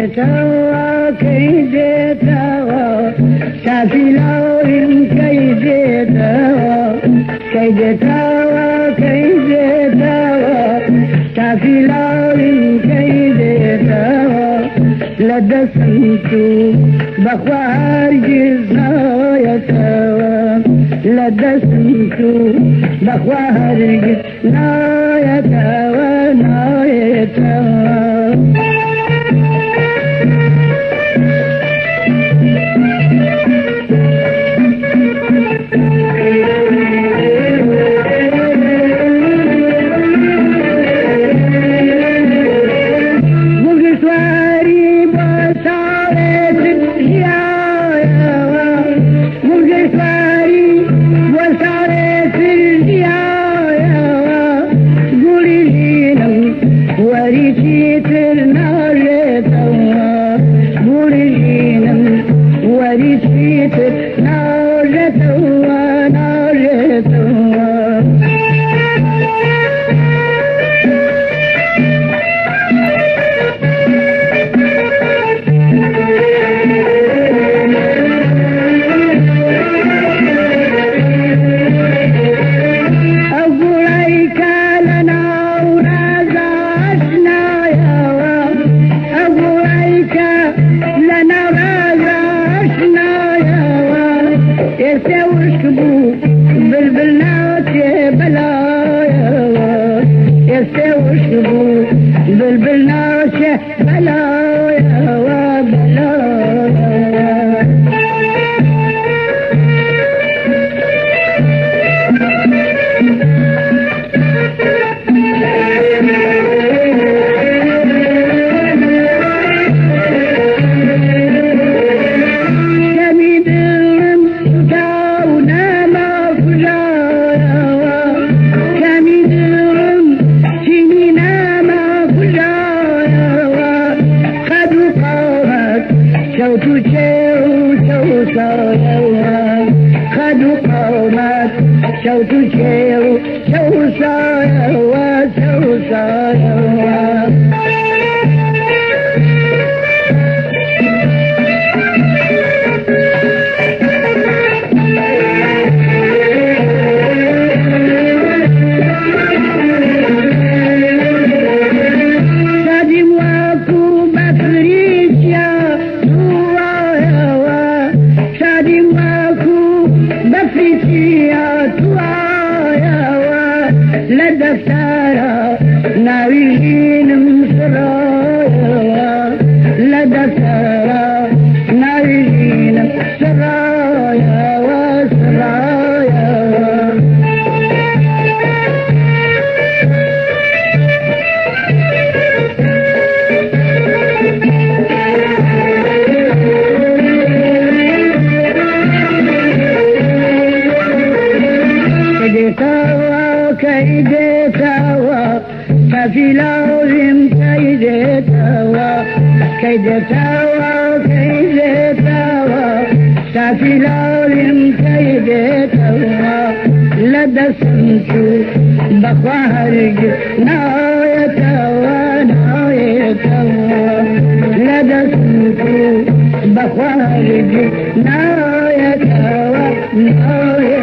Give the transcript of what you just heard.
دێتەوە کەی دێتەوە سافی لاویم کەی دێتەوە کەی دێتەوە کەی دێتەوە سافی لاویم کەی دێتەوە لە دەستم چوو بەخوا هەرگیز نایەتەوە لە دەستم چوو بەخوا هەرگیز نایەتەوە نایەتەوە. گوڵگشتواری بۆ ساڵێتر ژیایەوە گوڵگشتواری بۆ ساڵێتر ژیایەوە گوڵی ژینم وەری چیتر ناژێتەوە گوڵی ژینم وەری چیتر ناژێتەوە ناژێتەوە. ئەو گوڵەی کە لە ناو ڕازا ئاشنایەوە ئەو گوڵەی کە لە ناو ڕازا ئاشنایەوە ئێستا وشک بوو بلبل ناچێ بەلایەوە ئێستا وشک بوو بلبل ناچێ بەلایەوە بەلایەوە. کەمی دڵم سوتا و نەما کوژایەوە کەمی دڵم چینی نەما کوژایەوە قەد و قامەت چەوت و چێو چەوسایەوە قەد و قامەت چەوت و چێو چەوسایەوە چەوسایەوە. شادیم وەکو بەفری چیا توایەوە شادیم وەکو بەفری چیا توایەوە لە دەفتەرە ناوی ژینم سڕایەوە لە دەفتەرە ناوی ژینم سڕایەوە سڕایەوە. دێتەوە کەی دێتەوە تافی لاویم کەی دێتەوە کەی دێتەوە کەی دێتەوە تافی لاویم کەی دێتەوە لە دەستم چوو بەخوا هەرگیز نایەتەوە نایەتەوە لە دەستم چوو بەخوا هەرگیز نایەتەوە نایەتەوە.